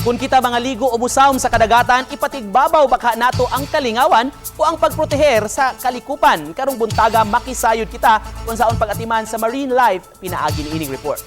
Kung kita mga ligo o musawom sa kadagatan, ipatigbabaw baka nato ang kalingawan o ang pagproteher sa kalikupan? Karong buntaga, makisayod kita kung saon pag-atiman sa marine life pinaagi ni ining report.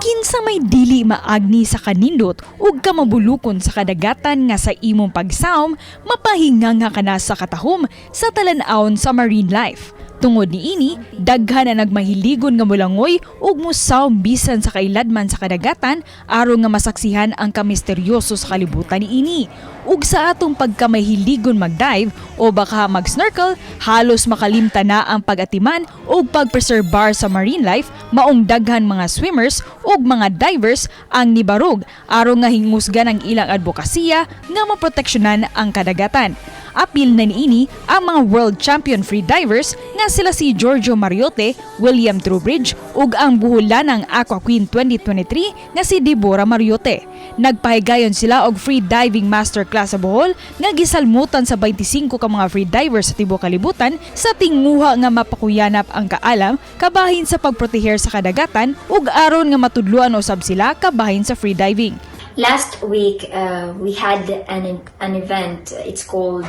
Kinsa may dili maagni sa kanindot ug kamabulukon sa kadagatan nga sa imong pagsawom, mapahinganga ka na sa katahom sa talan-awon sa marine life. Tungod niini, daghan na nagmahiligon nga mulangoy ug musawom bisan sa kailadman sa kadagatan aron nga masaksihan ang kamisteryoso sa kalibutan niini. Ug sa atong pagkamahiligon mag-dive o baka mag-snorkel, halos makalimta na ang pag-atiman ug pagpreserbar sa marine life, maong daghan mga swimmers ug mga divers ang nibarog aron nga hingusgan ang ilang advokasya nga maproteksyonan ang kadagatan. Apil na niini ang mga world champion free divers nga sila si Giorgio Mariote, William Trubridge ug ang buholanang Aqua Queen 2023 nga si Deborah Mariote. Nagpahigayon sila og free diving masterclass sa Bohol nga gisalmutan sa 25 ka mga free divers sa tibuok kalibutan sa tinguha nga mapakuyanap ang kaalam kabahin sa pagproteher sa kadagatan ug aron nga matudluan usab sila kabahin sa free diving. Last week, we had an event. It's called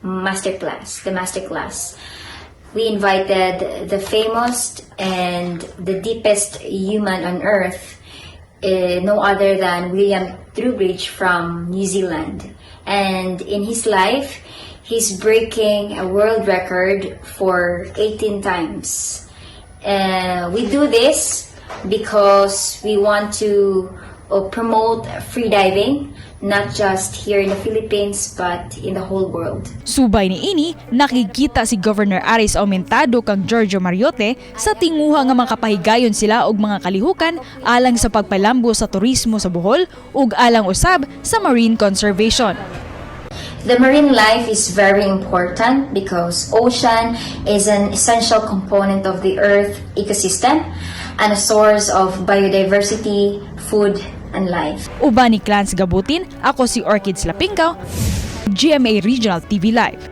Masterclass, the Masterclass. We invited the famous and the deepest human on earth, no other than William Trubridge from New Zealand. And in his life, he's breaking a world record for 18 times. We do this because we want to promote free diving, not just here in the Philippines, but in the whole world. Subay niini, nakikita si Governor Aris Aumentado kang Giorgio Mariote sa tinguha nga makapahigayon sila og mga kalihukan alang sa pagpalambo sa turismo sa Bohol ug alang usab sa marine conservation. The marine life is very important because ocean is an essential component of the earth ecosystem and a source of biodiversity, food, and life. Uban ni Clans Gabutin, ako si Orchids Lapingkaw, GMA Regional TV Live.